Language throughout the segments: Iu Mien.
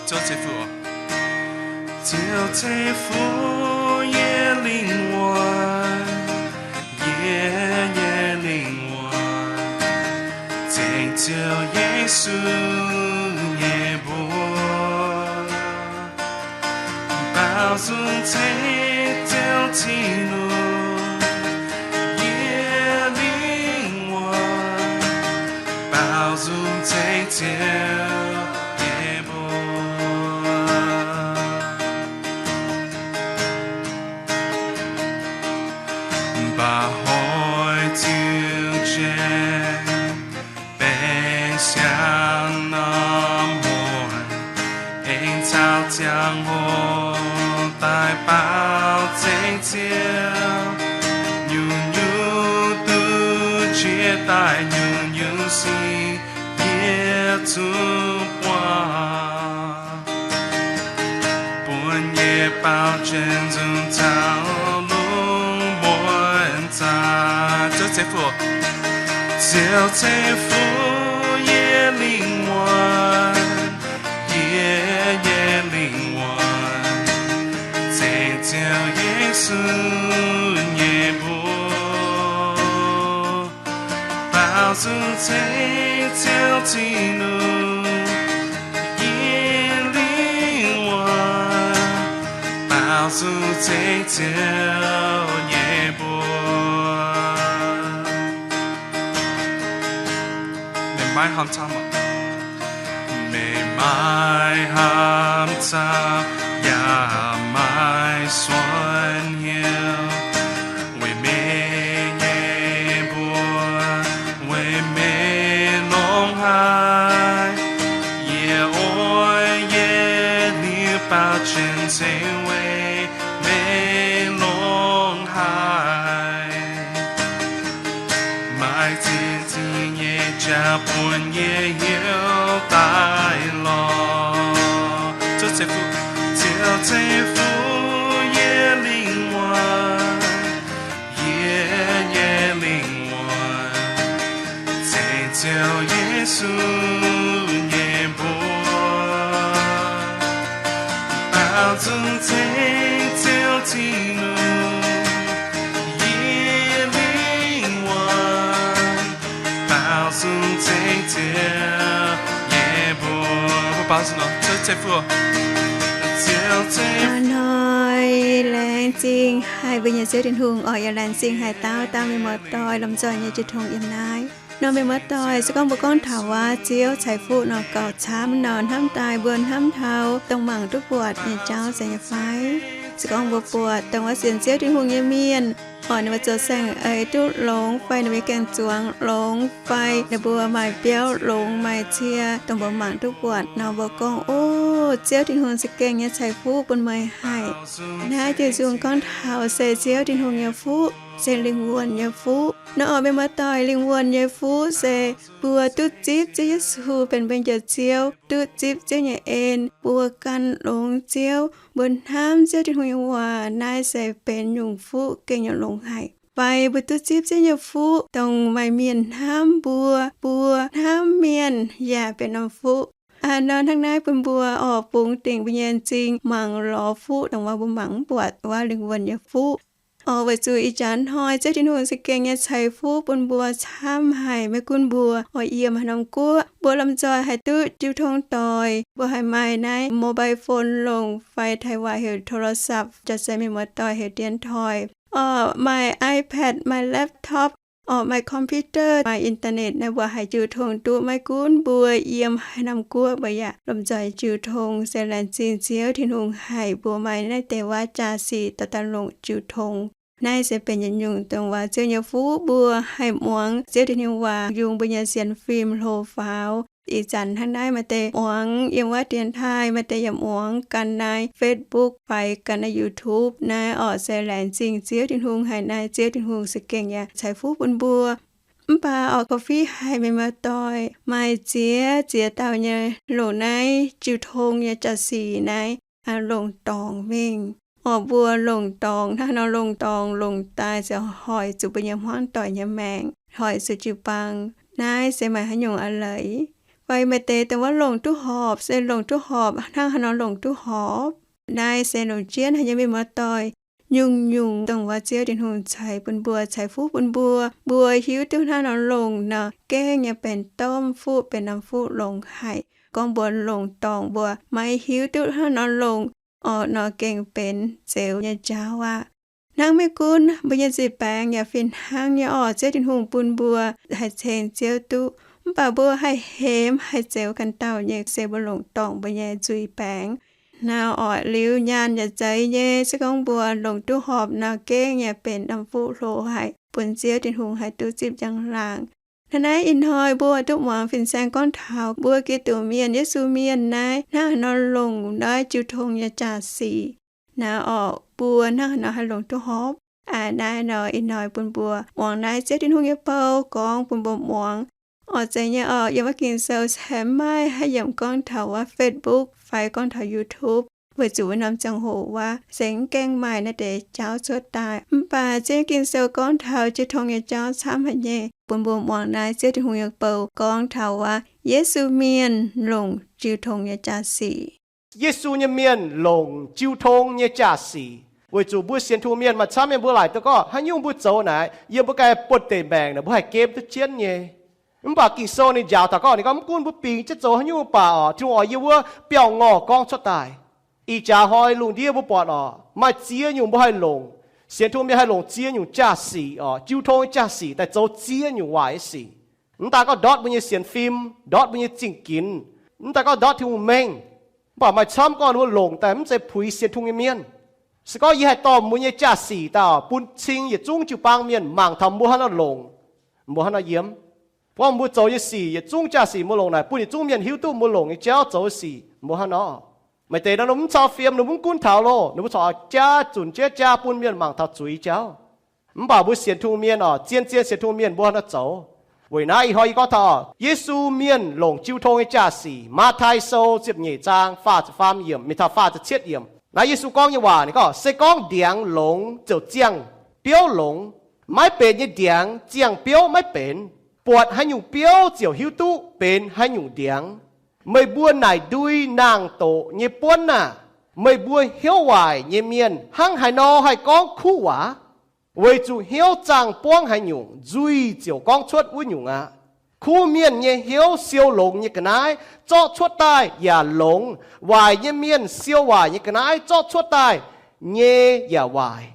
Ziouv ceix fuqv, Ziouv ceix fuqv yie lingh wuonh, yie nyei lingh wuonh ceng Ziouv Yesu nyei mbuox. Baaux nzung ceng Ziouv Tin-Hungh, yie lingh wuonh baaux nzung ceng Ziouv nyei mbuox. Mba'hnoi ziux jiex, benx siang norm muonc, aengx caux ziangh hoc daaih baaux ceng Ziouv. Nyungc-nyungc duqv jiex daaih, nyungc-nyungc sic yie zungv buangh. Bun yie baaux zunc nzung caux lungh muonz zaah. Ziouv ceix fuqv, Ziouv ceix fuqv yie lingh wuonh, yie nyei lingh wuonh ceng Ziouv Yesu nyei mbuox. Baaux nzung ceng Ziouv Tin-Hungh, yie lingh wuonh baaux nzung ceng Ziouv nyei mbuox. Meih maiv hnamv camv, meih maiv hnamv camv yaac maiv suonc hnyouv, weic meih nyei mbuox, weic meih longx haic. Yie oix yietc liuz baaux zunc ceng weic meih longx haic. Maaih ziex zingh nyei jaax bun yie hnyouv daaih lorz. Ziouv ceix fuqv, Ziouv ceix fuqv yie lingh wuonh, yie nyei lingh wuonh ceng Ziouv Yesu nyei mbuox. Baaux nzung ceng Ziouv Tin-Hungh, yie lingh wuonh baaux nzung ceng Ziouv nyei mbuox. Mbuo baaux nzung nor, Ziouv ceix fuqv, Ziouv ceix fuqv. Hnoi laengz zingh haic mbuo nyei Ziouv Tin-Hungh oc. Yaac laengz zingh haic dauh dauh mienh muoz-doic lomh nzoih nyei jiu tong yiem naaiv. Nor mienh muoz-doic, se gorngv mbuo gorngv taux waac Ziouv ceix fuqv nor gauh camv nor, hnamv daaih mbuo hnamv taux dongh mangc duqv buatc nyei jauv se nyei fai? Se gorngv mbuo buatc dongh wuov sienx Ziouv Tin-Hungh nyei mienh, oc, ninh mbuo zoux saeng-eix duqv longx fai ninh mbuo nyei gaeng-zuangx longx fai ninh mbuo maaih biauv longx maaih cie dongh mbuo mangc duqv buatc nor, mbuo gorngv, O, Ziouv Tin-Hungh za'gengh nyei ceix fuqv bun meih haic. Naaiv diuh nzung gorngv taux se Ziouv Tin-Hungh nyei fuqv se lingh wuonh nyei fuqv. Nor oc, mienh muoz-doic, lingh wuonh nyei fuqv se mbuo duqv zipv Ziouv Yesu benx mbuo nyei Njoux Ziouv, duqv zipv Ziouv nyei en, mbuo gan longx Ziouv, mbuo hnamv Ziouv Tin-Hungh nyei waac, naaiv se benx nyungc fuqv gengh nyungc longx haic. Fai mbuo duqv zipv Ziouv nyei fuqv, dongh maaih mienh hnamv mbuo, mbuo hnamv mienh yaac benx norm fuqv. Aa, nor hnangv naaiv bun mbuo oix bungx dingc mbuo nyei m'zing mangc lorz fuqv, dongh wuov mbuo mangc mv buatc wuov lingh wuonh nyei fuqv. Oc, weic zuqc ih jaax hnoi Ziouv Tin-Hungh za'gengh nyei ceix fuqv bun mbuo camv haic. Maiv gunv mbuo oix yiem haaix norm guoqv, mbuo lomh nzoih haih duqv jiu tong doic, mbuo haih maaih naaiv mobile phone longc fai Taiv waac heuc โทรศัพท์, jaax se mienh muoz-doic heuc 电脑. Oc, maaih iPad, maaih laptop, oc, maaih computer, maaih internet naaiv, mbuo haih jiu tong duqv. Maiv gunv mbuo yiem haaix norm guoqv, mbuo yaac lomh nzoih jiu tong. Se laengz zingh Ziouv Tin-Hungh haic, mbuo maaih naaiv deix waac jaax sic dorh daaih longc jiu tong. Naaiv se benx yietc nyungc dongh waac Ziouv nyei fuqv, mbuo haih muangx Ziouv Tin-Hungh waac yungz mbuo nyei sienx fim hlo faaux. Ih zanc hnangv naaiv maaih deix muangx yiem wuov 电脑, maaih deix yaac muangx gan naaiv Facebook fai gan naaiv YouTube naaiv. Oc, se laengz zingh Ziouv Tin-Hungh haic. Naaiv Ziouv Tin-Hungh za'gengh nyei ceix fuqv bun mbuo. Mv baac oc, gauh fih haic mienh muoz-doic, maaih ziex ziex dauh nyei longc naaiv jiu tong nyei jaax sic naaiv longc dorngc mingh. Oc, mbuo longc dorngc, hnangv nor longc dorngc longc daaih ziouc hoic zuqc mbuo nyei hmuangv doic nyei maengc, hoic zuqc jiu-baang. Naaiv se maaih haaix nyungc a'leiz? Fai maaih deix dongh wuov longc duqv horpc, se longc duqv horpc hnangv haaix nor longc duqv horpc. Naaiv se longc jienv haic nyei mienh muoz-doic. Nyungc-nyungc dongh wuov Ziouv Tin-Hungh ceix bun mbuo, ceix fuqv bun mbuo, mbuo hiuv duqv hnangv nor longc nor, gengh nyei benx domh fuqv benx norm fuqv longx haic. Gorngv mbuo longc dorngc mbuo maiv hiuv duqv hnangv nor longc orqc nor, gengh benx zeux nyei jauv aqv. Hnangv maiv gunv mbuo nyei nzipc baengx yaac fih hnangv nyei orqc, Ziouv Tin-Hungh bun mbuo haih ceng Ziouv duqv, mv baac mbuo haih hemx haih zeux ganh dauh nyei se mbuo longc dorngc mbuo nyei nzuih baengx. Naaiv orqc, liuz nyaanh yaac zeiz nyei. Se gorngv mbuo longc duqv horpc nor, gengh yaac benx norm fuqv hlo haic, bun Ziouv Tin-Hungh haih duqv zipv njang-laangc. Hnangv naaiv ih hnoi mbuo duqv muangx fin-saeng gorngv taux mbuo Giduc Mienh, Yesu Mienh naaiv hnangv haaix nor longc naaiv jiu tong nyei jaa-sic. Naaiv orqc, mbuo hnangv haaix nor haih longc duqv horpc. Aa, naaiv nor ih hnoi bun mbuo muangx naaiv Ziouv Tin-Hungh nyei bou gorngv bun mbuo muangx. Orqc, zeiz nyei orqc, yiem wuov Ging-Sou se maiv maaih haaix yiemc gorngv taux wuov Facebook fai gorngv taux YouTube, weic zuqc wuov norm ziangh hoc wuov se mv gaengh maaih naaiv deix jauv cuotv daaih. Mv baac Ziouv Ging-Sou gorngv taux jiu tong nyei jauv camv haic nyei. Bun mbuo muangx naaiv Ziouv Tin-Hungh nyei bou gorngv taux wuov Yesu Mienh longc jiu tong nyei jaa-sic. Yesu nyei mienh longc jiu tong nyei jaa-sic. Weic zuqc mbuo sienx Tin-Hungh mienh maaih camv mienh mbuo laaic duqv gorngv haaix nyungc mbuo zoux naaic, yiem mbuo ganh buonh deic maengc naaic mbuo haih gemv duqv jienv nyei. Mv baac Ging-Sou ninh njaaux taux gorngv, ninh gorngv mv gunv mbuo bingx jienv zoux haaix nyungc mv baac orqc, Tin-Hungh oix yie wuov biauv-ngorh gorngv cuotv daaih. Ih jaax hnoi lungh ndiev mbuo buatc orqc, maaih ziex nyungc mbuo haih longc, sienx Tin-Hungh mienh haih longc ziex nyungc jaa-sic orqc, jiu tong nyei jaa-sic daaih zoux ziex nyungc waaic nyei sic. Mv daan gorngv ndortv mbuo nyei sienx fim, ndortv mbuo nyei zingh ginx, mv daan gorngv ndortv Tin-Hungh mengh, mv baac maaih camv gorngv ninh mbuo longc daaih mv zeiz puix sienx Tin-Hungh nyei mienh. Se gorngv yie haih dorh mbuo nyei jaa-sic daaih orqc, bun cing yietc zungv jiu-baang mienh mangc taux mbuo hnangv haaix nor longc, mbuo hnangv haaix nor yiem. Gorngv mbuo zoux nyei sic, yietc zungv jaa-sic mbuo longc naaic, bun yietc zungv mienh hiuv duqv mbuo longc nyei jauv zoux sic mbuo hnangv haaix nor. Maaih deix nor ninh mbuo mv cau fiem, ninh mbuo mv gunv taux loh, ninh mbuo corc jaa zunc jeiv jaa bun mienh mangc taux zuiz jauv. Mv baac mbuo sienx Tin-Hungh mienh orqc, zien-zien sienx Tin-Hungh mienh mbuo hnangv haaix nor zoux. Weic naaiv ih hnoi yie gorngv taux Yesu Mienh longc jiu tong nyei jaa-sic. Matv^taai Sou ziepc nyeic zaang faah ziepc faam yiemc mingh taux faah ziepc cietv yiemc. Naaiv Yesu gorngv nyei waac ninh gorngv, se gorngv ndiangx longx ziouc ziangh biouv longx, maiv benx nyei ndiangx ziangh biouv maiv benx. Buatc haaix nyungc biouv ziouc hiuv duqv benx haaix nyungc ndiangx. Meih mbuo naaic ndui naang-doqc nyei buonv aah! Meih mbuo hnyouv waaic nyei mienh hnangv haaix nor haih gorngv kuv waac? Weic zuqc hnyouv zaangh buangv haaix nyungc, nzuih ziouc gorngv cuotv wuov nyungc aqv. Kuv mienh nyei hnyouv siou longx nyei ga'naaiv zorqv cuotv daaih yaac longx. Waaic nyei mienh siou waaic nyei ga'naaiv zorqv cuotv daaih nyei yaac waaic.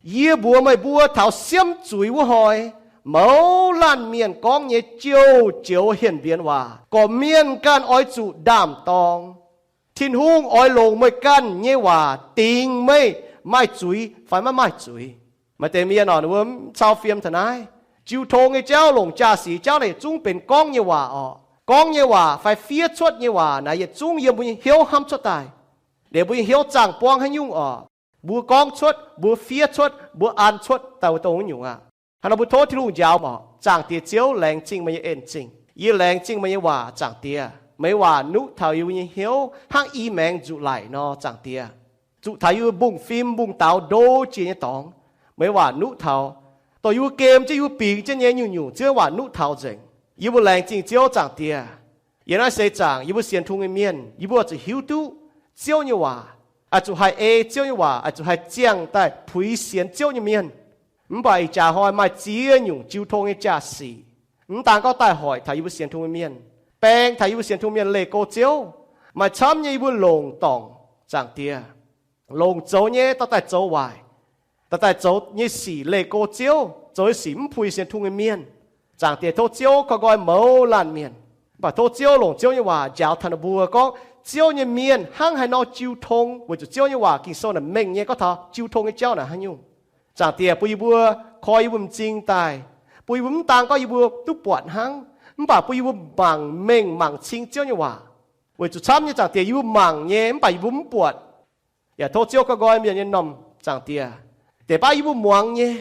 Yie mbuox meih mbuo, taux siemv zuiz wuov hnoi, mouz laanh mienh gorngv nyei joux-joux hienx mbienx waac, gorqv-mienh ganh oix zuqc ndaam-dorng. Tin-Hungh oix longc meih ganh nyei waac dingc meih maaih zuiz fai maiv maaih zuiz. Maaih deix mienh orqc, ninh mbuo mv cau fiem taux naaiv. Jiu tong nyei jauv, longc jaa-sic jauv naaic yietc zungv benx gorngv nyei waac orqc. Gorngv nyei waac fai fiev cuotv nyei waac naaic yietc zungv yiem mbuo nyei hnyouv hnamv cuotv daaih. Liuz mbuo nyei hnyouv zaangh buangv haaix nyungc orqc, mbuo gorngv cuotv, mbuo fiev cuotv, mbuo an cuotv daaih wuov dongh wuov nyungc aqv. Hnangv nor mbuo tov Tin-Hungh njaaux orqc. Zaangc Diex Ziouv, laengz zingh meih nyei en zingh. Yie laengz zingh meih nyei waac, Zaangc Diex. Meih nyei waac nuqv taux yie mbuo nyei hnyouv hnangv i maengx nzuqc laic nor, Zaangc Diex. Zuqc taux yie mbuo mbungv fim mbungv daux ndo jiex nyei dorngx. Meih nyei waac nuqv taux, dongh yie mbuo gem jienv, yie mbuo bingx jienv nyei nyungc-nyungc, Ziouv nyei waac nuqv taux nzengc. Yie mbuo laengz zingh Ziouv, Zaangc Diex. Yiem naaiv seix zaangc yie mbuo sienx Tin-Hungh nyei mienh, yie mbuo oix zuqc hiuv duqv Ziouv nyei waac, oix zuqc haih ei Ziouv nyei waac, oix zuqc haih ziangh daaih puix sienx Ziouv nyei mienh. Mv baac ih jaax hnoi maaih ziex nyungc jiu tong nyei jaa-sic, mv daan gorngv daaih hoic taux yie mbuo sienx Tin-Hungh nyei mienh, baeng taux yie mbuo sienx Tin-Hungh mienh leih go Ziouv. Maaih camv nyei yie mbuo longc dorngc, Zaangc Diex, longc zoux nyei dorh daaih zoux waaic, dorh daaih zoux nyei sic leih go Ziouv, zoux nyei sic mv puix sienx Tin-Hungh nyei mienh. Zaangc Diex, tov Ziouv koi nqoi mouz laanh mienh. Mv baac tov Ziouv longc Ziouv nyei waac njaaux taux ninh mbuo gorngv Ziouv nyei mienh hnangv haaix nor jiu tong, weic zuqc Ziouv nyei waac Ging-Sou naaic mengh nyei gorngv taux jiu tong nyei jauv naaic haaix nyungc. Zaangc Diex, bun yie mbuo koi yie mbuo m'zing daaih, bun yie mbuo mv daan gorngv yie mbuo duqv buatc hnangv, mv baac bun yie mbuo mangc mengh mangc cing Ziouv nyei waac. Weic zuqc camv nyei, Zaangc Diex, yie mbuo mangc nyei mv baac yie mbuo mv buatc. Yaac tov Ziouv koi nqoi mienh nyei m'normh, Zaangc Diex. Deix baav yie mbuo muangx nyei,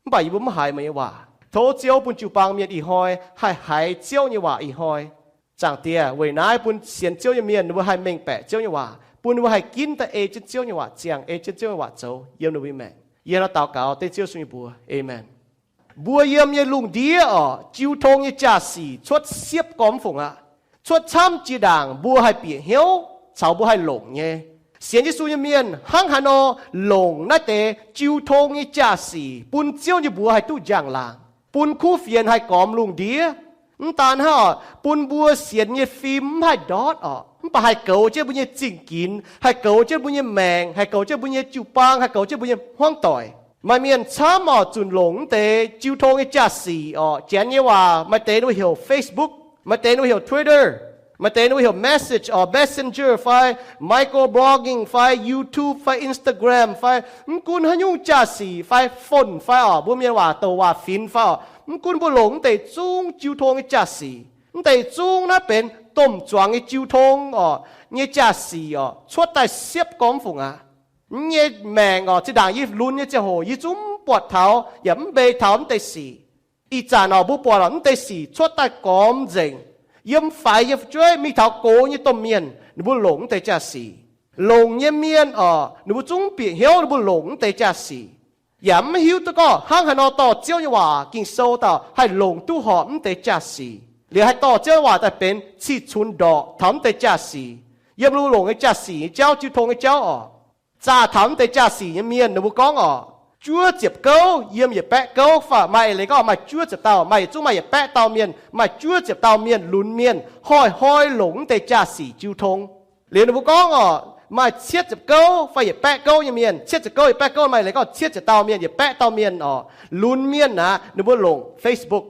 mv baac yie mbuo mv haiz meih nyei waac. Tov Ziouv bun jiu-baang mienh ih hnoi haih haiz Ziouv nyei waac ih hnoi. Zaangc Diex, weic naaiv bun sienx Ziouv nyei mienh ninh mbuo haih mengh baeqc Ziouv nyei waac, bun ninh mbuo haih ginv daaih ei jienv Ziouv nyei waac ziangh, ei jienv Ziouv nyei waac zoux yiem ninh mbuo nyei maengc. Yie hnangv naaiv daux gaux dengv Ziouv Yesu nyei mbuox, aamen. Mbuo yiem nyei lungh ndiev orqc, jiu tong nyei jaa-sic cuotv siepv gormx fungc aqv. Cuotv camv jiex ndaangc mbuo haih bieqc hnyouv caux mbuo haih longc nyei. Sienx Yesu nyei mienh hnangv haaix nor longc naaiv deix jiu tong nyei jaa-sic bun Ziouv nyei mbuox haih duqv njang-laangc, bun kuv fienx haih gormx lungh ndiev. Mv daan hnangv, bun mbuo sienx nyei fim mv haih ndortv orqc, mv baac haih goux jienv mbuo nyei zingh ginx, haih goux jienv mbuo nyei maengc, haih goux jienv mbuo nyei jiu-baang, haih goux jienv mbuo nyei hmuangv doic. Maaih mienh camv orqc, zunc longc mv deix jiu tong nyei jaa-sic orqc. Janx nyei waac maaih deix ninh mbuo heuc Facebook, maaih deix ninh mbuo heuc Twitter, maaih deix ninh mbuo heuc Message orqc, Messenger fai microblogging fai YouTube fai Instagram fai mv gunv haaix nyungc jaa-sic fai phone fai orqc, mbuo mienh waac douc waac-finx fai orqc, mv gunv mbuo longc mv deix zungv jiu tong nyei jaa-sic, mv deix zungv naaiv benx domh zuangx nyei jiu tong orqc, nyei jaa-sic orqc, cuotv daaih siepv gormv fungc aqv. Yie nyei maengc orqc, zinh ndaangc yie lunx nyei ziangh hoc yie zungv mv buatc taux yaac mv mbeix taux mv deix sic. Ih zanc orqc, mbuo buatc orqc, mv deix sic cuotv daaih gormx nzengc. Yiem faix yiem fu'jueiv mingh taux gox nyei domh mienh ninh mbuo longc mv deix jaa-sic. Longc nyei mienh orqc, ninh mbuo zungv bieqc hnyouv ninh mbuo longc mv deix jaa-sic, yaac mv hiuv duqv gorngv hnangv haaix nor dorh Ziouv nyei waac Ging-Sou daaih haih longc duqv horpc mv deix jaa-sic, liuz haih dorh Ziouv nyei waac daaih benx cih cunx ndorqc taux mv deix jaa-sic. Yiem mbuo longc nyei jaa-sic nyei jauv, jiu tong nyei jauv orqc, zaah taux mv deix jaa-sic nyei mienh ninh mbuo gorngv orqc, juov ziepc gouv yiem yietc baeqv gouv fai maaih eix leiz gorngv maaih juov ziepc dauh, maaih yietc zungv maaih yietc baeqv dauh mienh, maaih juov ziepc dauh mienh lunx mienh hnoi-hnoi longc mv deix jaa-sic jiu tong. Liuz ninh mbuo gorngv orqc, maaih cietv ziepc gouv fai yietc baeqv gouv nyei mienh, cietv ziepc gouv yietc baeqv gouv, maaih eix leiz gorngv cietv ziepc dauh mienh, yietc baeqv dauh mienh orqc, lunx mienh aqv, ninh mbuo longc Facebook.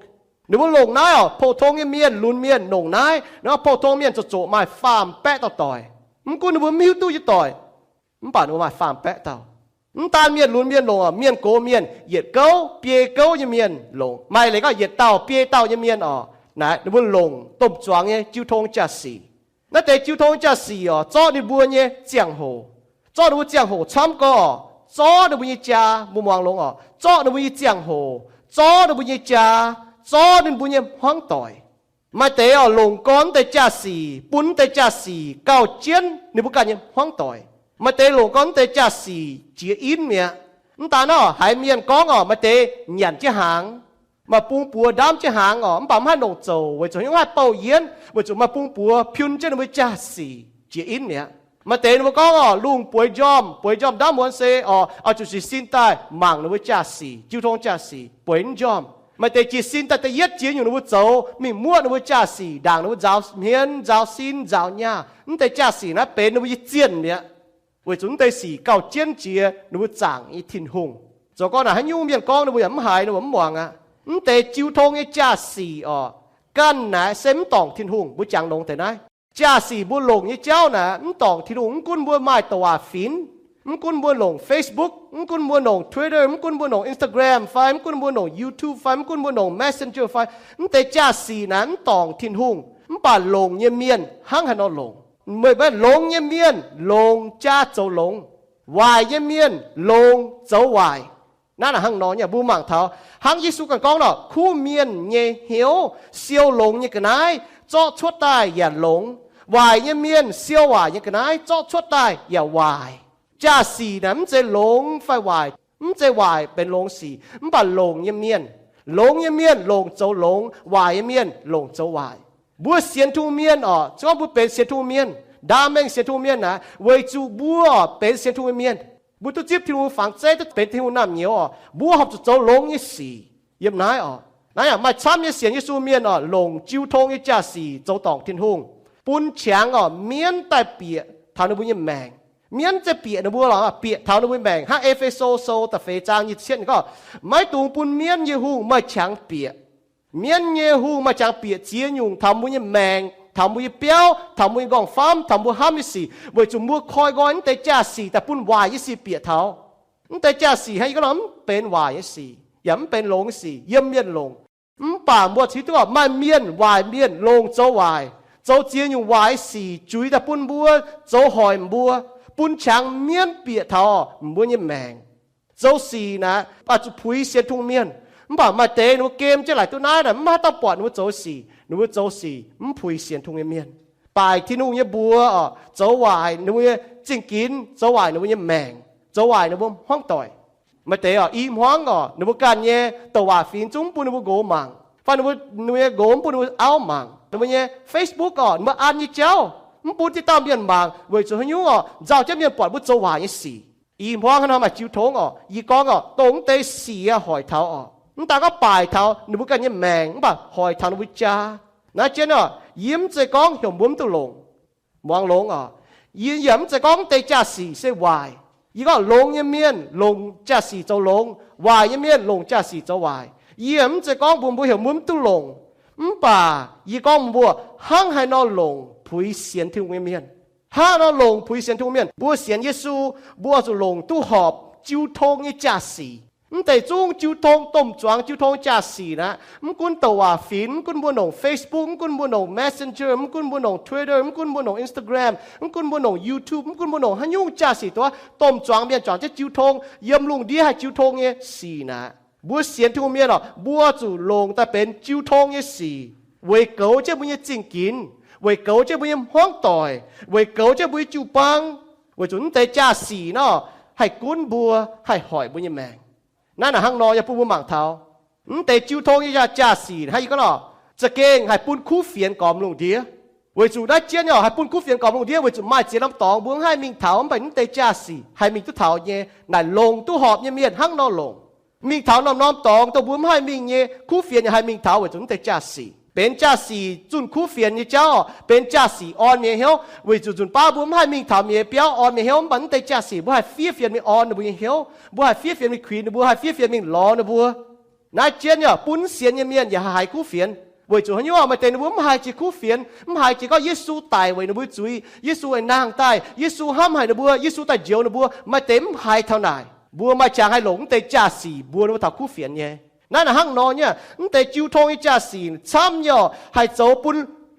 Ninh mbuo longc naaiv orqc, pou-tong nyei mienh, lunx mienh longc naaiv. Naaiv pou-tong mienh zoqc zoqc maaih faam baeqv dauh doic. Mv gunv ninh mbuo mv hiuv duqv nyei doic, mv baac ninh mbuo maaih faam baeqv dauh. Mv daan mienh lunx mienh longc orqc, mienh gox mienh, yietc gouv biei gouv nyei mienh longc, maaih eix leiz gorngv yietc dauh biei dauh nyei mienh orqc, naaiv ninh mbuo longc domh zuangx nyei jiu tong jaa-sic. Naaiv deix jiu tong jaa-sic orqc, zorqv ninh mbuo nyei ziangh hoc, zorqv ninh mbuo ziangh hoc camv gorx, zorqv ninh mbuo nyei jaa, mbuo muangx longx orqc, zorqv ninh mbuo nyei ziangh hoc, zorqv ninh mbuo nyei jaa, zorqv ninh mbuo nyei hmuangv doic. Maaih deix orqc, longc gorn mv deix jaa-sic, bun mv deix jaa-sic gauh jienv ninh mbuo ganh nyei hmuangv doic. Maaih deix longc gorn mv deix jaa-sic jiex inv mi'aqv. Mv daan orqc, haiz mienh gorngv orqc, maaih deix nyanc jienv hnaangx, maaih bung buoz ndamv jienv hnaangx orqc, mv baac mv haih longc zoux weic zuqc haaix nyungc haih bouh yienv, weic zuqc maaih bung buoz piun jienv ninh mbuo jaa-sic jiex inv mi'aqv. Maaih deix ninh mbuo gorngv orqc, lungh bueix njormh, bueix njormh ndamv muonz se orqc, oix zuqc jiez sin daaih mangc ninh mbuo jaa-sic, jiu tong jaa-sic, bueix njormh. Maaih deix jiez sin daaih da'yietv jiex nyungc ninh mbuo zoux, mingh muoqv ninh mbuo jaa-sic, ndaangc ninh mbuo nzaaux hmien, nzaaux sin, nzaaux nyaah. Mv deix jaa-sic naaiv benx ninh mbuo nyei zienh mi'aqv. Weic zuqc mv deix sic gauh jienv jiex ninh mbuo zaangc nyei Tin-Hungh. Zoux gorngv naaic haaix nyungc mienh gorngv ninh mbuo yaac mv haiz, ninh mbuo mv muangx aqv. Mv deix jiu tong nyei jaa-sic orqc, ganh naaic se mv dorngc Tin-Hungh. Mbuo jangx longx deix naaiv jaa-sic mbuo longc nyei jauv naaic mv dorngc Tin-Hungh. Mv gunv mbuo maaih douc waac-finx, mv gunv mbuo longc Facebook, mv gunv mbuo longc Twitter, mv gunv mbuo longc Instagram fai mv gunv mbuo longc YouTube fai mv gunv mbuo longc Messenger fai, mv deix jaa-sic naaic mv dorngc Tin-Hungh. Mv baac longc nyei mienh hnangv haaix nor longc? Meih mbuo longx nyei mienh longc jaa zoux longx, waaic nyei mienh longc zoux waaic. Naaiv naaic hnangv nor nyei, mbuo mangc taux hnangv Yesu ganh gorngv nor, kuv mienh nyei hnyouv siou longx nyei ga'naaiv zorqv cuotv daaih yaac longx. Waaic nyei mienh siou waaic nyei ga'naaiv zorqv cuotv daaih yaac waaic. Jaa-sic naaic mv zeiz longx fai waaic, mv zeiz waaic benx longx sic, mv baac longc nyei mienh, longx nyei mienh longc zoux longx, waaic nyei mienh longc zoux waaic. Mbuo sienx Tin-Hungh mienh orqc, se gorngv mbuo benx sienx Tin-Hungh mienh, ndaam mengh sienx Tin-Hungh mienh naaic, weic zuqc mbuo orqc benx sienx Tin-Hungh nyei mienh, mbuo duqv zipv Tin-Hungh fangx zeiv, duqv benx Tin-Hungh naamh nyouz orqc, mbuo horpc zuqc zoux longx nyei sic. Yiem naaiv orqc, naaiv yaac maaih camv nyei sienx Yesu mienh orqc, longc jiu tong nyei jaa-sic zoux dorngc Tin-Hungh, bun qangx orqc mienv daaih bieqc taux ninh mbuo nyei maengc. Mienv za'gengh bieqc ninh mbuo lorqc, bieqc taux ninh mbuo maengc. Hnangv E^fe^so Sou da'feix zaang nyic ziepc cietv gorngv, maiv dungx bun mienv nyei hungh maaih qangx bieqc. Mienv nyei hungh maaih qangx bieqc ziex nyungc taux mbuo nyei maengc, taux mbuo nyei biauv, taux mbuo nyei nqorngv-famv, taux mbuo hnamv nyei sic, weic zuqc mbuo koi nqoi naaiv deix jaa-sic daaih bun waaic nyei sic bieqc taux. Naaiv deix jaa-sic hnangv yie gorngv nor mv benx waaic nyei sic yaac mv benx longx nyei sic yiem mienh longc. Mv baac mbuo hiuv duqv maaih mienh, waaic mienh longc zoux waaic, zoux ziex nyungc waaic nyei sic juix daaih bun mbuo, zoux hoic mbuo, bun qangx mienv bieqc taux mbuo nyei maengc. Zoux sic naaic oix zuqc puix sienx Tin-Hungh mienh. Mv baac maaih deix ninh mbuo gem jienv laaic duqv naaiv naaic, mv haaix dauh buatc ninh mbuo zoux sic, ninh mbuo zoux sic mv puix sienx Tin-Hungh nyei mienh, baaic Tin-Hungh nyei mbuox, zoux waaic ninh mbuo nyei zingh ginx, zoux waaic ninh mbuo nyei maengc, zoux waaic ninh mbuo hmuangv doic. Maaih deix orqc, i hmuangv orqc, ninh mbuo ganh nyei douc waac fingx zungv mv bun ninh mbuo nqox mangc, fai ninh mbuo, ninh mbuo nyei nqox mv bun ninh mbuo auv mangc. Ninh mbuo nyei Facebook orqc, ninh mbuo an nyei jauv mv bun diqv dauh mienh mangc weic zuqc haaix nyungc orqc, nzauh jienv mienh buatc mbuo zoux waaic nyei sic. Ih hmuangv hnangv nor maaih jiu tong orqc, yie gorngv orqc, dongh mv deix sic yaac hoic taux orqc, mv daan gorngv baaic taux ninh mbuo ganh nyei maengc mv baac hoic taux ninh mbuo jaa. Naaiv jienv orqc, yie mv zeiz gorngv heuc mbuo mv duqv longc, muangx longx orqc. Yie yaac mv zeiz gorngv mv deix jaa-sic se waaic. Yie gorngv longx nyei mienh longc jaa-sic zoux longx, waaic nyei mienh longc jaa-sic zoux waaic. Yie mv zeiz gorngv mbuox mbuo heuc mbuo mv duqv longc, mv baac yie gorngv mbuo hnangv haaix nor longc puix sienx Tin-Hungh nyei mienh. Hnangv haaix nor longc puix sienx Tin-Hungh mienh? Mbuo sienx Yesu, mbuo zuqc longc duqv horpc jiu tong nyei jaa-sic. Mv deix zungv jiu tong, domh zuangx jiu tong jaa-sic naaic, mv gunv douc waac finx, mv gunv mbuo longc Facebook, mv gunv mbuo longc Messenger, mv gunv mbuo longc Twitter, mv gunv mbuo longc Instagram, mv gunv mbuo longc YouTube, mv gunv mbuo longc haaix nyungc jaa-sic duqv, domh zuangx mienh juangc jienv jiu tong, yiem lungh ndiev haih jiu tong nyei sic naaic, mbuo sienx Tin-Hungh mienh orqc, mbuo zuqc longc daaih benx jiu tong nyei sic, weic goux jienv mbuo nyei zingh ginx, weic goux jienv mbuo nyei hmuangv doic, weic goux jienv mbuo nyei jiu-baang, weic zuqc mv deix jaa-sic nor haih gunv mbuo, haih hoic mbuo nyei maengc. Naaiv naaic hnangv nor yaac bun mbuo mangc taux, mv deix jiu tong nyei jaa, jaa-sic hnangv yie gorngv nor, za'gengh haih bun kuv fienx gormx lungh ndiev. Weic zuqc naaiv jienv orqc, haih bun kuv fienx gormx lungh ndiev weic zuqc maaih ziex norm dorngx mbuo mv haih mingh taux, mv baac mv deix jaa-sic haih mingh duqv taux nyei. Naaic longc duqv horpc nyei mienh hnangv nor longc. Mingh taux norm-norm dorngx dongh mbuo mv haih mingh nyei, kuv fienx yaac haih mingh taux weic zuqc mv deix jaa-sic. Benx jaa-sic zunh kuv fienx nyei jauv orqc, benx jaa-sic orn mienh hnyouv weic zuqc nzunc baav mbuo mv haih mingh taux mienh nyei biauv orn mienh hnyouv, mv baac mv deix jaax-sic mbuo haih fiev fienx mingh orn ninh mbuo nyei hnyouv, mbuo haih fiev fienx mingh kuinx ninh mbuo, haih fiev fienx mingh lorz ninh mbuo. Naaiv jienv yaac bun sienx nyei mienh yaac haih haiz kuv fienx. Weic zuqc haaix nyungc? Maaih deix ninh mbuo mv haiz jiex kuv fienx, mv haiz jiex gorngv Yesu daic weic ninh mbuo zuiz, Yesu aengx nangh daaih, Yesu hnamv haic ninh mbuo, Yesu daaih njoux ninh mbuo. Maaih deix mv haiz taux naaic. Mbuo maaih qangx haih longc mv deix jaa-sic mbuox ninh mbuo taux kuv fienx nyei. Naaiv naaic hnangv nor nyei, mv deix jiu tong nyei jaa-sic camv nyei orqc, haih zoux bun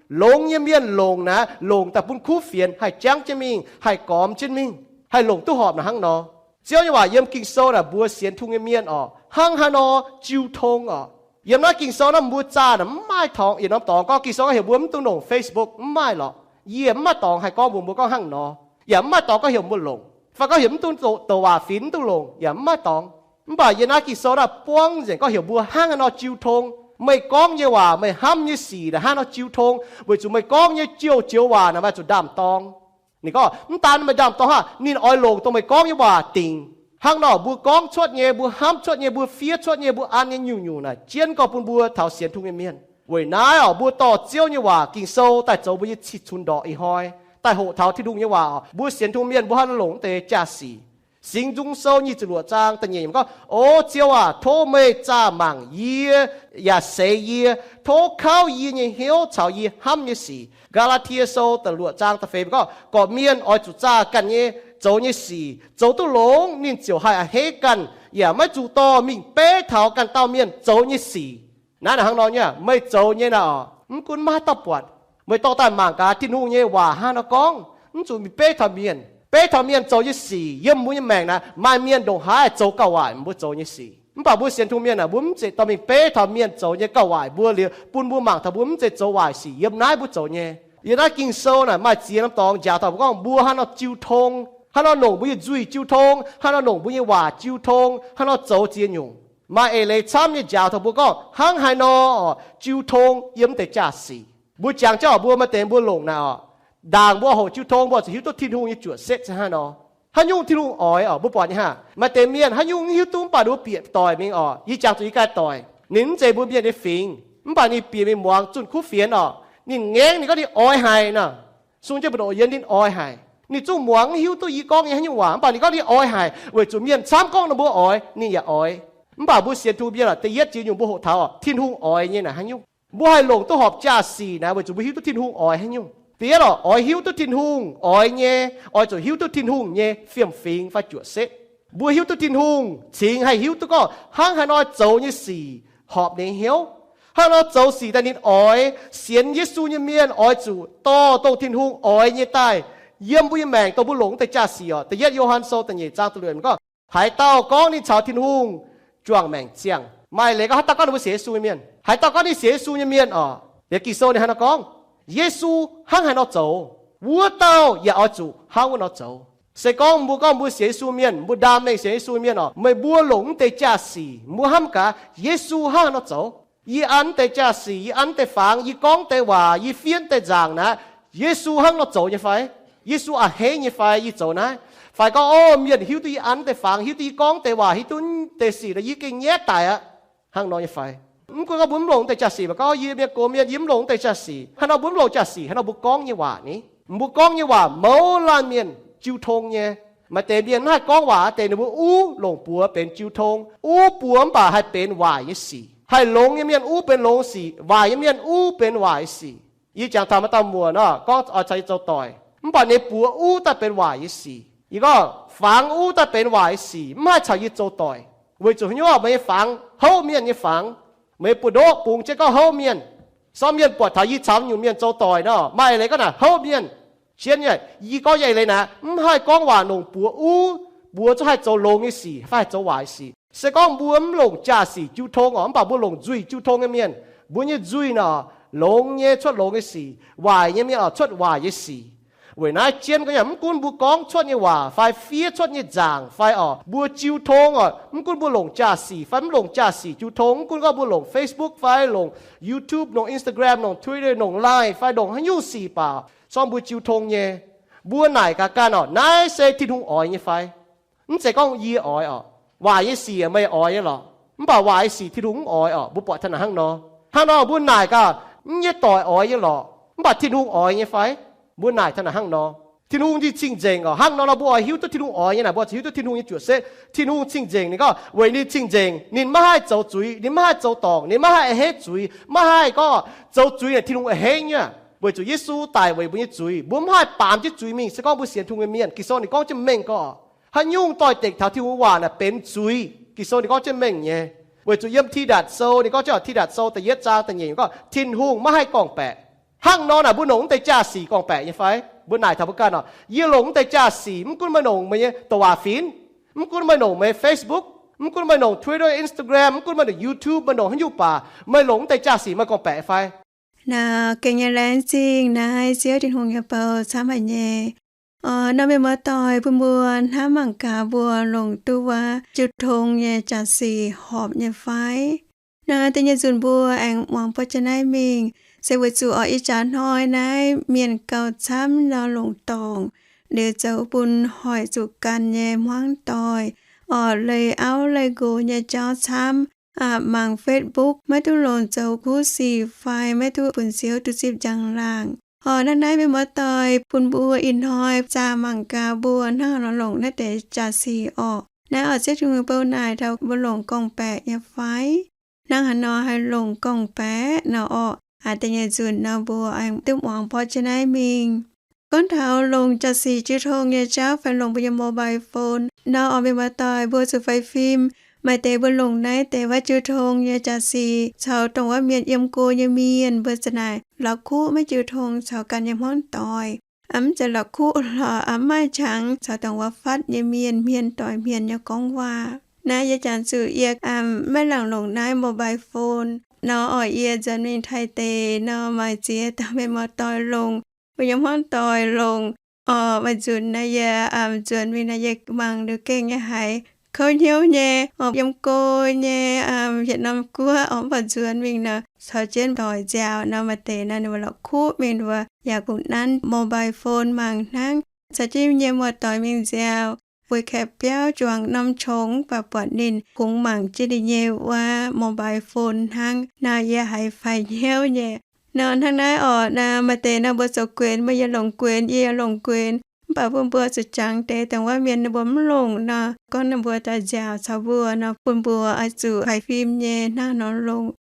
longx nyei mienh longc naaic, longc daaih bun kuv fienx haih jangv jienv mingh, haih gormx jienv mingh, haih longc duqv horpc naaic hnangv nor. Ziouv nyei waac yiem Ging-Sou naaic mbuox sienx Tin-Hungh nyei mienh orqc, hnangv haaix nor jiu tong orqc. Yiem naaiv Ging-Sou naaiv mbuo zaah naaic mv maaih dorngx yietc norm dorngx gorngv, Ging-Sou gorngv heuc mbuo mv dungx longc Facebook, mv maaih lorqc. Yie mv maaih dorngx haih gorngv mbuox mbuo gorngv hnangv nor, yaac mv maaih dorngx gorngv heuc mbuo longc, fai gorngv heuc mv dungx douc waac finx, mv dungx longc, yaac mv maaih dorngx. Mv baac yie naaiv Ging-Sou naaiv buangv nzengc gorngv heuc mbuo hnangv haaix nor jiu tong. Meih gorngv nyei waac, meih hnamv nyei sic naaic hnangv haaix nor jiu tong, weic zuqc meih gorngv nyei joux joux waac naaic maaih zuqc ndaam-dorng. Ninh gorngv mv daan meih ndaam-dorng hnangv, ninh oix longc dongh meih gorngv nyei waac dingc. Hnangv nor mbuo gorngv cuotv nyei, mbuo hnamv cuotv nyei, mbuo fiev cuotv nyei, mbuo an nyei nyungc-nyungc naaic jienv gorngv bun mbuo taux sienx Tin-Hungh nyei mienh. Weic naaiv orqc, mbuo dorh Ziouv nyei waac Ging-Sou daaih zoux mbuo nyei cih cunx ndorqc ih hnoi, daaih hoqc taux Tin-Hungh nyei waac orqc. Mbuo sienx Tin-Hungh mienh mbuo hnangv haaix nor longc mv deix jaa-sic. Singx Nzung Sou nyic ziepc luoqc zaang da'nyeic gorngv, O Ziouv aac, tov meih zaah mangc yie yaac seix yie, tov kauv yie nyei hnyouv caux yie hnamv nyei sic. Gaa^laa^tie Sou da'luoqc zaang da'feix gorngv, Gorqv-mienh oix zuqc zaah ganh nyei zoux nyei sic. Zoux duqv longx ninh ziouc haih a'hneiv ganh, yaac maiv zuqc dorh mingh beiv taux ganh dauh mienh zoux nyei sic. Naaiv naaic hnangv nor nyei, meih zoux nyei naaic orqc, mv gunv maiv haaix dauh buatc. Meih dorh daaih mangc gaax Tin-Hungh nyei waac hnangv haaix nor gorngv. Mv zuqc mingh beiv taux mienh. Beiv taux mienh zoux nyei sic yiem mbuo nyei maengc naaic, maaih mienh ndongc haaix zoux gauh waaic mbuo zoux nyei sic. Mv baac mbuo sienx Tin-Hungh mienh naaic, mbuo mv zeiz dorh mingh beiv taux mienh zoux nyei gauh waaic mbuo liuz, bun mbuo mangc taux mbuo mv zeiz zoux waaic sic yiem naaiv mbuo zoux nyei. Yiem naaiv Ging-Sou naaic maaih ziex norm dorngx njaaux taux mbuo gorngv mbuo hnangv haaix nor jiu tong, hnangv haaix nor longc mbuo nyei nzuih jiu tong, hnangv haaix nor longc mbuo nyei waac jiu tong, hnangv haaix nor zoux ziex nyungc. Maaih eix leiz camv nyei njaaux taux mbuo gorngv hnangv haaix nor orqc jiu tong yiem mv deix jaa-sic. Mbuo jangx jauv mbuo maaih deix mbuo longc naaic orqc, ndaangc mbuo hoqc jiu tong mbuo zuqc hiuv duqv Tin-Hungh nyei juoqc setv se hnangv haaix nor. Haaix nyungc Tin-Hungh oix orqc, mbuo buatc nyei haah? Maaih deix mienh haaix nyungc mv hiuv duqv, mv baac ninh mbuo bieqc doic mingh orqc. Yie jangx zuqc yie ganh doic, ninh mv zeiz mbuo mienh nyei fingx, mv baac ninh bieqc mingh muangx zunh kuv fienx orqc. Ninh ngaengv, ninh gorngv ninh oix haic nor. Sung jienv mbu'ndongx yiem, ninh oix haic. Ninh zungv muangx mv hiuv duqv yie gorngv nyei haaix nyungc waac, mv baac ninh gorngv ninh oix haic, weic zuqc mienh camv gorngv ninh mbuo oix, ninh yaac oix. Mv baac mbuo sienx Tin-Hungh mienh orqc, da'yietv jiex nyungc mbuo hoqc taux orqc, Tin-Hungh oix nyei naaic haaix nyungc. Mbuo haih longc duqv horpc jaa-sic naaic weic zuqc mbuo hiuv duqv Tin-Hungh oix haaix nyungc. Da'yietv orqc, oix hiuv duqv Tin-Hungh oix nyei, oix zuqc hiuv duqv Tin-Hungh nyei fiem-fingx fai juoqc setv. Mbuo hiuv duqv Tin-Hungh cingx haih hiuv duqv gorngv hnangv haaix nor zoux nyei sic horpc ninh hnyouv, hnangv haaix nor zoux sic daaih ninh oix. Sienx Yesu nyei mienh oix zuqc dorh dongh Tin-Hungh oix nyei daaih yiem mbuo nyei maengc dongh mbuo longc wuov deix jaa-sic orqc. Da'yietv Yo^han Sou da'nyeic zaang da'luoqc gorngv, haaix dauh gorngv ninh caux Tin-Hungh juangc maengc ziangh. Maaih leiz gorngv haaix dauh gorngv ninh mbuo sienx Yesu nyei mienh, haaix dauh gorngv ninh sienx Yesu nyei mienh orqc, yiem Ging-Sou ninh hnangv haaix nor gorngv, Yesu hnangv haaix nor zoux, wuov dauh yaac oix zuqc hnangv wuov nor zoux. Se gorngv mbuo gorngv mbuo sienx Yesu mienh, mbuo ndaam mengh sienx Yesu mienh orqc, meih mbuo longc wuov deix jaa-sic mbuo hnamv gaax Yesu hnangv haaix nor zoux. Yie an deix jaa-sic, yie an deix fangx, yie gorngv deix waac, yie fiev deix nzaangc naaiv, Yesu hnangv nor zoux nyei fai? Yesu a'hneiv nyei fai yie zoux naaiv? Fai gorngv, o, mienh hiuv duqv yie an deix fangx, hiuv duqv yie gorngv deix waac, hiuv duqv deix sic nor, yie gengh nyaiv daic aqv, hnangv nor nyei fai? Mv gunv gorngv mbuo mv longc deix jaa-sic, mv baac gorngv yie mienh gox mienh, yie mv longc deix jaa-sic. Haaix nor mbuo mv longc jaa-sic? Haaix nor mbuo gorngv nyei waac ni? Mbuo gorngv nyei waac mouz laanh mienh jiu tong nyei. Maaih deix mienh mv haih gorngv waac, deix ninh mbuo uv longc buoz benx jiu tong. Uv buoz mv baac haih benx waaic nyei sic. Haih longx nyei mienh uv benx longx sic, waaic nyei mienh uv benx waaic nyei sic. Yie jangx taux maaih dauh muoc nor gorngv oix caux yie zoux doic, mv baac ninh buoz uv daaih benx waaic nyei sic. Yie gorngv fangx uv daaih benx waaic nyei sic, mv haih caux yie zoux doic. Weic zuqc haaix nyungc? Meih nyei fangx houv mienh nyei fangx. Meih buoz-ndoqv bungx jienv gorngv houv mienh. Sorng mienh buatc taux yie caux nyungc mienh zoux doic nor, maaih leiz gorngv naaic houv mienh. Jienv nyei, yie gorngv nyei leiz naaic, mv haih gorngv waac longc buoz uv, buoz zungv haih zoux longx nyei sic fai haih zoux waaic nyei sic. Se gorngv mbuo mv longc jaa-sic jiu tong oc, mv baac mbuo longc nzuih jiu tong nyei mienh, mbuo nyei nzuih nor, longx nyei cuotv longx nyei sic, waaic nyei mienh oc cuotv waaic nyei sic. Weic naaiv jienv gorngv yaac mv gunv mbuo gorngv cuotv nyei waac fai fiev cuotv nyei nzaangc fai oc, mbuo jiu tong oc, mv gunv mbuo longc jaa-sic fai mv longc jaa-sic jiu tong, mv gunv gorngv mbuo longc Facebook fai longc YouTube, longc Instagram, longc Twitter, longc Line fai longc haaix nyungc sic baac, sorng mbuo jiu tong nyei, mbuo naaic gaax ganh oc, naaiv se Tin-Hungh oix nyei fai? Mv zeiz gorngv yie oix oc. Waaic nyei sic meih oix nyei lorqc, mv baac waaic nyei sic Tin-Hungh mv oix oc. Mbuo buatc taux naaic hnangv nor. Hnangv nor mbuo naaic gaax, mv nyei doic oix nyei lorqc, mv baac Tin-Hungh oix nyei fai? Mbuo naaic taux naaic hnangv nor. Tin-Hungh ninh cing-nzengc oc. Hnangv nor nor mbuo oix hiuv duqv Tin-Hungh oix nyei naaic, mbuo oix hiuv duqv Tin-Hungh nyei juoqc setv. Tin-Hungh cing-nzengc, ninh gorngv weic ninh cing-nzengc ninh maiv haih zoux zuiz, ninh maiv haih zoux dorngc, ninh maiv haih a'hneiv zuiz, maiv haih gorngv zoux zuiz naaic Tin-Hungh a'hneiv nyei. Weic zuqc Yesu daic weic mbuo nyei zuiz, mbuo mv haih baamz jienv zuiz mingh. Se gorngv mbuo sienx Tin-Hungh nyei mienh, Ging-Sou ninh gorngv jienv mengh gorngv, haaix nyungc doix-dekc taux Tin-Hungh waac naaic benx zuiz. Ging-Sou ninh gorngv jienv mengh nyei. Weic zuqc yiem Tidatc Sou ninh gorngv jienv, Tidatc Sou da'yietv zaang da'nyeic gorngv Tin-Hungh maiv haih gorngv-baeqc. Hnangv nor naaic mbuo longc mv deix jaa-sic gorngv-baeqc nyei fai? Mbuo naaic taux mbuo ganh oc, yie longc mv deix jaa-sic, mv gunv meih longc meih nyei douc waac finx, mv gunv meih longc meih Facebook, mv gunv meih longc Twitter, Instagram, mv gunv meih longc YouTube, meih longc haaix nyungc baac, meih longc mv deix jaa-sic meih gorngv-baeqc fai? Naaiv gengh nyei laengz zingh naaiv Ziouv Tin-Hungh nyei bou camv haic nyei. Nor mienh muoz-doic, bun mbuo hnamv mangc gaax mbuo longc duqv wuov jiu tong nyei jaa-sic horpc nyei fai? Naaiv da'nyeic nzunc mbuo aengx muangx buatc jienv naaiv mingh, se weic zuqc oix ih jaax hnoi naaiv mienh gauh camv nor longc dorngc, liuz zoux bun hoic zuqc ganh nyei hmuangv doic, oc, leih auv leih nqox nyei jauv camv, mangc Facebook maiv duqv longc zoux kuv sic fai maiv duqv bun Ziouv duqv zipv njang-laangc. Oc, hnangv naaiv mienh muoz-doic, bun mbuo ih hnoi zaah mangc gaax mbuo hnangv haaix nor longc naaiv deix jaa-sic orqc. Naaiv oix Ziouv Tin-Hungh bou naaic taux mbuo longc gorngv-baeqc nyei fai? Hnangv haaix nor haih longc gorngv-baeqc nor orqc. Aa, da'nyeic nzunc nor mbuo aengx duqv muangx buatc jienv naaiv mingh. Gorngv taux longc jaa-sic jiu tong nyei jauv fai longc mbuo nyei mobile phone nor, oc, mienh muoz-doic, mbuo zuqc faix fim. Maaih deix mbuo longc naaiv deix wuov jiu tong nyei jaa-sic caux dongh wuov mienh yiem go nyei mienh, mbuo za'naaic la'kuqv maiv jiu tong caux ganh nyei hmuangv doic. Mv zeiz la'kuqv lorqc, mv maaih qangx caux dongh wuov fatv nyei mienh hmien doic hmien nyei gorngv waac. Naaiv yie jangx zuqc yie maiv laangc longc naaiv mobile phone nor, oc, yie nzuonx mingh Taiv deic nor maaih ziex dauh mienh muoz-doic longc, mbuo nyei hmuangv doic longc. Oc, maaih nzunc naaiv yie nzuonx mingh naaiv yie mangc liuz gengh nyei haiz kouv hnyouv nyei. Oc, yiem go nyei, hietc norm guoqv, oc, mv baac nzuonx mingh nor caux jienv doic nziaaux nor, maaih deix nor ninh mbuo la'kuqv mingh, ninh mbuo yaac kungx nanv mobile phone mangc hnangv. Caux jienv nyei muoz-doic mingh nziaaux, weic kaeqv biauv juangc norm qongx, mv baac buatc ninh kungx mangc jienv ninh nyei wuov mobile phone hnangv. Nor yie haiz faix hnyouv nyei. Nor hnangv naaiv orqc, maaih deix nor mbuo zoux guenx, mbuo yaac longc guenx, yie yaac longc guenx. Mv baac bun mbuo zuqc jangx deix dongh wuov mienh ninh mbuo mv longc nor, gorngv ninh mbuo daaih nziaaux caux mbuo nor, bun mbuo oix zuqc faix fim nyei hnangv nor longc.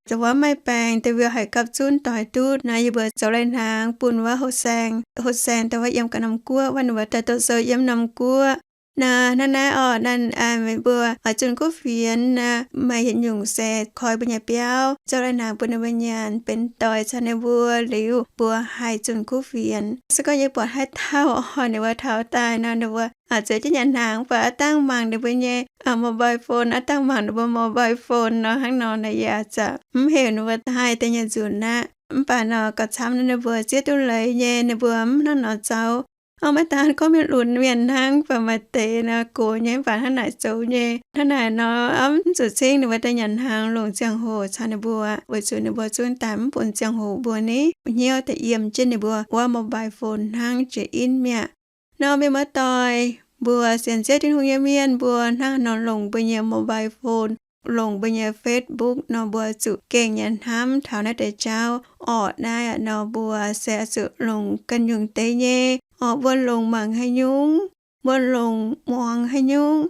Zoux wuov maaih baengc deix mbuo haiz gapv zunv doix duqv naaiv, yie mbuo zoux lai-hnaangx bun wuov houh saeng, houh saeng dongh wuov yiem ganh norm guoqv, wuov ninh mbuo daaih doqc sou yiem norm guoqv. Nor hnangv naaiv orqc, naaiv meih mbuo oix zunh kuv fienx nor, maaih yietc nyungc se koi mbuo nyei biauv zoux lai-hnaangx bun ninh mbuo nyanc, benx doic caux ninh mbuo liuz, mbuo haih zunh kuv fienx. Se gorngv yie buatc haaix dauh oix ninh mbuo taux daaih nor, ninh mbuo zueiz jienv nyanc hnaangx, mv baac aav dangh mangc ninh mbuo nyei mobile phone, aav dangh mangc ninh mbuo mobile phone nor, hnangv nor nor yie aah zanc mv heuc ninh mbuo daaih deix nyei nzunc aqv. Mv baac nor gauh camv nor ninh mbuo zieqv duqv leiz nyei, ninh mbuo mv hnangv nor zoux. Orv, maiv daan gorngv mienh lunx mienh hnangv, mv baac maaih deix nor gox nyei, mv baac hnangv naaic zoux nyei. Hnangv naaic nor, mv zuqc cingv ninh mbuo daaih nyanc hnaangx longc ziangh hoc caux ninh mbuo, weic zuqc ninh mbuo zungv daaih mv bun ziangh hoc mbuo ni, hnyouv daaih yiem jienv ninh mbuo wuov mobile phone hnangv jiex inv mi'aqv. Nor mienh muoz-doic, mbuo sienx Ziouv Tin-Hungh nyei mienh mbuo hnangv nor longc mbuo nyei mobile phone, longc mbuo nyei Facebook nor, mbuo zuqc gengh nyei hnamv taux naaiv deix jauv. Orqc, naaiv nor mbuo se oix zuqc longc ganh nyungc deix nyei. Orqc, mbuo longc mangc haaix nyungc, mbuo longc muangx haaix nyungc,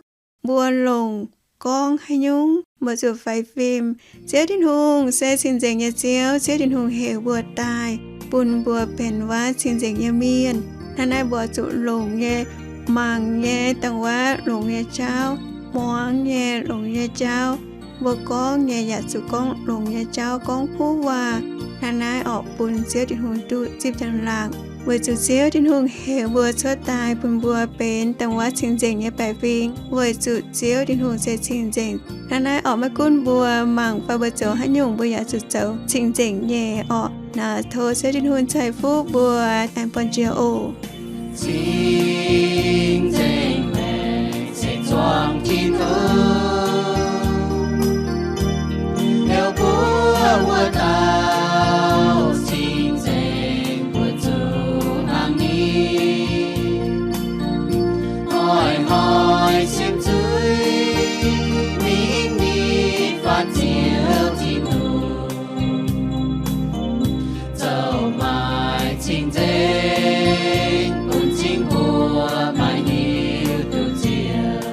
mbuo longc gorngv haaix nyungc, mbuo zuqc faix fim. Ziouv Tin-Hungh se cing-nzengc nyei Ziouv. Ziouv Tin-Hungh heuc mbuo daaih bun mbuo benx wuov cing-nzengc nyei mienh. Hnangv naaiv mbuo zuqc longc nyei, mangc nyei dongh wuov longx nyei jauv, muangx nyei longx nyei jauv. Mbuo gorngv nyei yaac zuqc gorngv longx nyei jauv, gorngv kuv waac. Hnangv naaiv orqc, bun Ziouv Tin-Hungh duqv zipv njang-laangc, weic zuqc Ziouv Tin-Hungh heuc mbuo cuotv daaih bun mbuo benx dongh wuov cing-nzengc nyei baeqc fingx, weic zuqc Ziouv Tin-Hungh se cing-nzengc. Hnangv naaiv orqc, maiv gunv mbuo mangc fai mbuo zoux haaix nyungc, mbuo yaac zuqc zoux cing-nzengc nyei orqc. Naaiv tov Ziouv Tin-Hungh ceix fuqv mbuo aengx buangh jiex oc. Cing-nzengc maengc se zuangx Tin-Hungh, heuc mbuo wuov dauh cing-nzengc, mbuo zuqc hnangv ni. Hnoi-hnoi siemv zuiz mingh ni, faatv Ziouv Tin-Hungh, zoux maaih cing-nzengc bun cing mbuo maaih hiuv duqv nziex.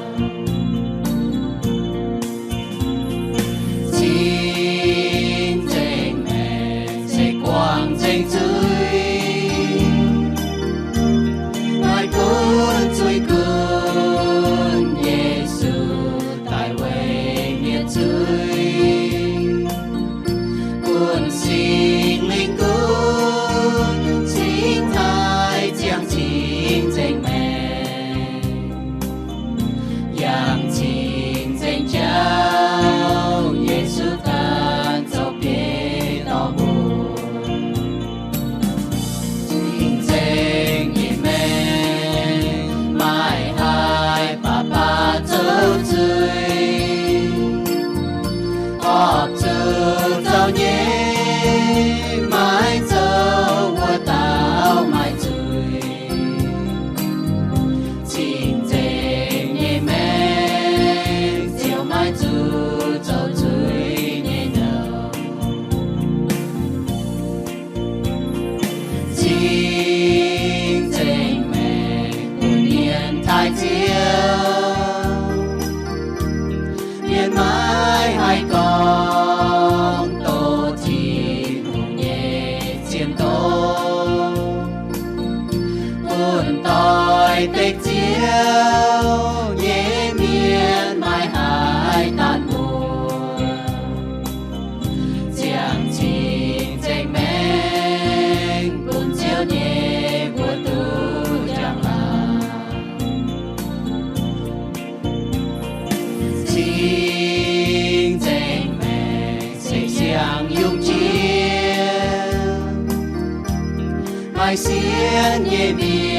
Cing-nzengc maengc se guangc nzengc zuiz, maaih gunv zuiz gunv, Yesu daaih weic mienh zuiz. Bun Singx Lingh gunv cingx taaih ziangh cing-nzengc maengc, yangh cing-nzengc jauv, Yesu ganh zoux bieiv dorh mbuo. Cing-nzengc nyei maengc maiv haih baac baac zoux zuiz, horpc zuqc zaux nyei, maiv zoux wuov dauh maaih zuiz. Cing-nzengc nyei maengc ziouc maiv zuqc zoux zuiz nyei nouh. Cing-nzengc maengc bun mienh taaih Ziouv, mienh maiv haih gorngv doz Tin-Hungh nyei zien doz. Bun doix deix Ziouv nyei mienh maiv haih daanh mbuox, ziangh cing-nzengc maengc bun Ziouv nyei mbuox duqv njang-laangc. Cing-nzengc maengc se siang-yungh jiex, maaih sienx nyei mienh